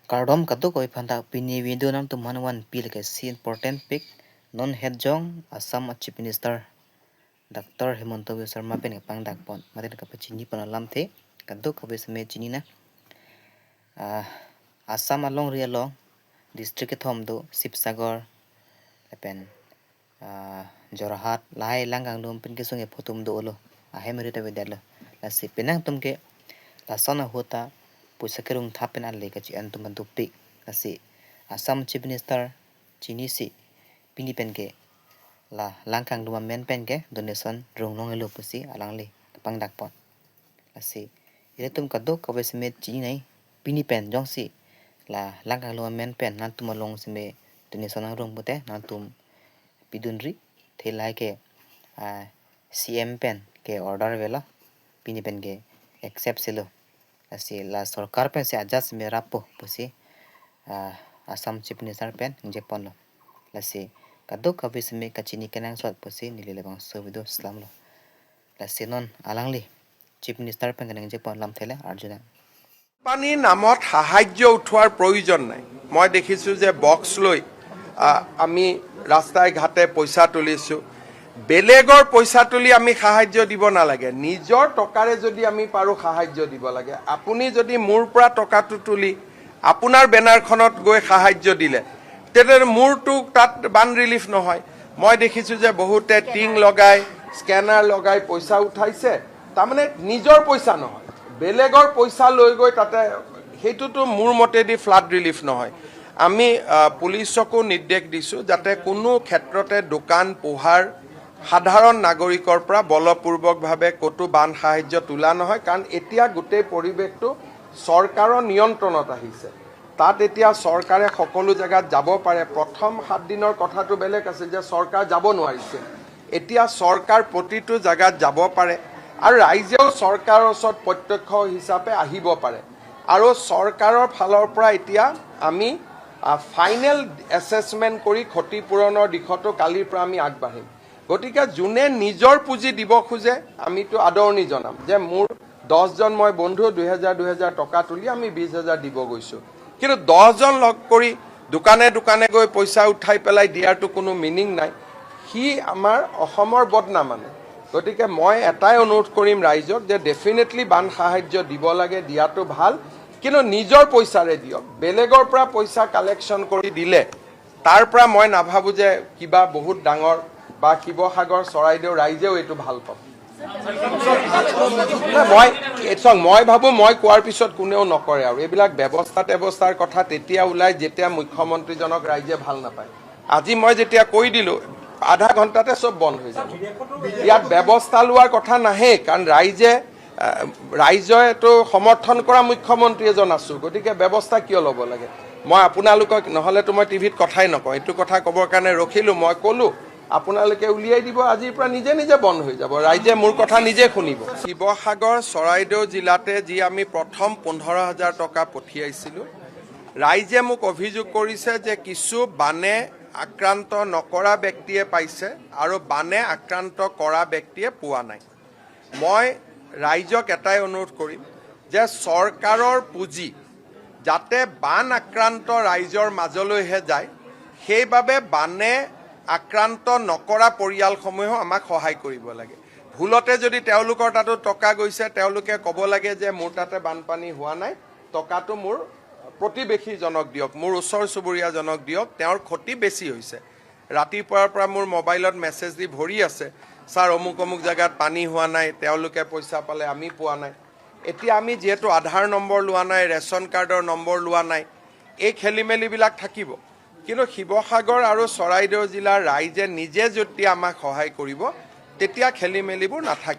Kardom kaduk oi phantak pini window nang tum han 1 pi lake si important pic non head jong Assam Chief Minister Dr. Himanta Biswa Sarma pen kapang dak pon maten ka chini pon lam the kaduk ka same chini na Assam along ri along district ke thom do Sibsagar lapen Jorhat lahai lang kang lum pen ke sung e photum do lo ahem ri ta lo la si penang tum ke la sona hota puisa kerung thapen alle ka chi an tum ban pi la si Assam Chief Minister chini si pini pen ke la langkang luma men pen ke donation rong nong elo pusi alang le pang dak pon la si ire tum ka do ka we seme chini nai pini pen jong si la langkang luma men pen nan tum long seme donation ang rong bute nan tum pidun ri the lai ke CM pen ke order vela pini pen ke accept selo la si la sarkar pen se adjust me rapo pusi Assam Chief Minister pen nje pon lo la si kaduk ka seme kachini kenang sot pusi nili le bang so video slam lo la si non alang li Chief Minister pen kenang je pon lam thele arjuna। পানীৰ নামত সাহাৰ্য উঠোৱাৰ প্ৰয়োজন নাই। মই দেখিছোঁ যে box লৈ আমি ৰাস্তাই ঘাটে পইচা তুলিছোঁ। বেলেগৰ পইচা তুলি আমি সাহাৰ্য দিব নালাগে। নিজৰ টকাৰে যদি আমি পাৰোঁ, সাহাৰ্য দিব লাগে। আপুনি যদি মোৰ পৰা টকাটো তুলি আপোনাৰ বেনাৰখনত গৈ সাহাৰ্য দিলে, তেতিয়া মোৰতো তাত বান ৰিলিফ নহয়। মই দেখিছোঁ যে বহুতে টিং লগাই, স্কেনাৰ লগাই পইচা উঠাইছে। তাৰমানে নিজৰ পইচা নহয়, বেলেগৰ পইচা লৈ গৈ তাতে, সেইটোতো মোৰ মতেদি ফ্লাড ৰিলিফ নহয়। আমি পুলিচকো নিৰ্দেশ দিছোঁ যাতে কোনো ক্ষেত্ৰতে দোকান পোহাৰ, সাধাৰণ নাগৰিকৰ পৰা বলপূৰ্বকভাৱে ক'তো বান সাহাৰ্য তোলা নহয়। কাৰণ এতিয়া গোটেই পৰিৱেশটো চৰকাৰৰ নিয়ন্ত্ৰণত আহিছে। তাত এতিয়া চৰকাৰে সকলো জেগাত যাব পাৰে। প্ৰথম 7 দিনৰ কথাটো বেলেগ আছিল যে চৰকাৰ যাব নোৱাৰিছিল। এতিয়া চৰকাৰ প্ৰতিটো জেগাত যাব পাৰে আৰু ৰাইজেও চৰকাৰৰ ওচৰত প্ৰত্যক্ষ হিচাপে আহিব পাৰে। আৰু চৰকাৰৰ ফালৰ পৰা এতিয়া আমি ফাইনেল এছেচমেণ্ট কৰি ক্ষতিপূৰণৰ দিশতো কালিৰ পৰা আমি আগবাঢ়িম। গতিকে যোনে নিজৰ পুঁজি দিব খোজে, আমিতো আদৰণি জনাম যে মোৰ 10জন মই বন্ধু 2000 2000 টকা তুলি আমি 20,000 দিব গৈছোঁ। কিন্তু 10জন লগ কৰি দোকানে দোকানে গৈ পইচা উঠাই পেলাই দিয়াৰটো কোনো মিনিং নাই। সি আমাৰ অসমৰ বদনাম আনে। গতিকে মই এটাই অনুৰোধ কৰিম ৰাইজক যে ডেফিনেটলি বান সাহাৰ্য দিব লাগে, দিয়াটো ভাল, কিন্তু নিজৰ পইচাৰে দিয়ক। বেলেগৰ পৰা পইচা কালেকশ্যন কৰি দিলে তাৰ পৰা মই নাভাবোঁ যে কিবা বহুত ডাঙৰ বা শিৱসাগৰ, চৰাইদেউ ৰাইজেও এইটো ভাল পাব। নাই, মই চাওক, মই ভাবোঁ মই কোৱাৰ পিছত কোনেও নকৰে। আৰু এইবিলাক ব্যৱস্থা টেৱস্থাৰ কথা তেতিয়া ওলাই যেতিয়া মুখ্যমন্ত্ৰীজনক ৰাইজে ভাল নাপায়। আজি মই যেতিয়া কৈ দিলোঁ, আধা ঘণ্টাতে চব বন্ধ হৈ যাব। ইয়াত ব্যৱস্থা লোৱাৰ কথা নাহে, কাৰণ ৰাইজেতো সমৰ্থন কৰা মুখ্যমন্ত্ৰী এজন আছোঁ। গতিকে ব্যৱস্থা কিয় ল'ব লাগে? মই আপোনালোকক নহ'লেতো মই টিভিত কথাই নকওঁ। এইটো কথা ক'বৰ কাৰণে ৰখিলোঁ। মই ক'লোঁ, আপোনালোকে উলিয়াই দিব। আজিৰ পৰা নিজে নিজে বন্ধ হৈ যাব। ৰাইজে মোৰ কথা নিজে শুনিব। শিৱসাগৰ, চৰাইদেউ জিলাতে যি আমি প্ৰথম 15,000 টকা পঠিয়াইছিলোঁ, ৰাইজে মোক অভিযোগ কৰিছে যে কিছু বানে আক্ৰান্ত নকৰা ব্যক্তিয়ে পাইছে আৰু বানে আক্ৰান্ত কৰা ব্যক্তিয়ে পোৱা নাই। মই ৰাইজক এটাই অনুৰোধ কৰিম যে চৰকাৰৰ পুঁজি যাতে বান আক্ৰান্ত ৰাইজৰ মাজলৈহে যায়, সেইবাবে বানে আক্ৰান্ত নকৰা পৰিয়ালসমূহেও আমাক সহায় কৰিব লাগে। ভুলতে যদি তেওঁলোকৰ তাতো টকা গৈছে, তেওঁলোকে ক'ব লাগে যে মোৰ তাতে বানপানী হোৱা নাই, টকাটো মোৰ প্ৰতিবেশীজনক দিয়ক, মোৰ ওচৰ চুবুৰীয়াজনক দিয়ক, তেওঁৰ ক্ষতি বেছি হৈছে। ৰাতিপুৱাৰ পৰা মোৰ মোবাইলত মেছেজ দি ভৰি আছে, ছাৰ, অমুক অমুক জেগাত পানী হোৱা নাই, তেওঁলোকে পইচা পালে, আমি পোৱা নাই। এতিয়া আমি যিহেতু আধাৰ নম্বৰ লোৱা নাই, ৰেচন কাৰ্ডৰ নম্বৰ লোৱা নাই, এই খেলি মেলিবিলাক থাকিব। কিন্তু শিৱসাগৰ আৰু চৰাইদেউ জিলাৰ ৰাইজে নিজে যদি আমাক সহায় কৰিব, তেতিয়া খেলি মেলিবোৰ নাথাকিব।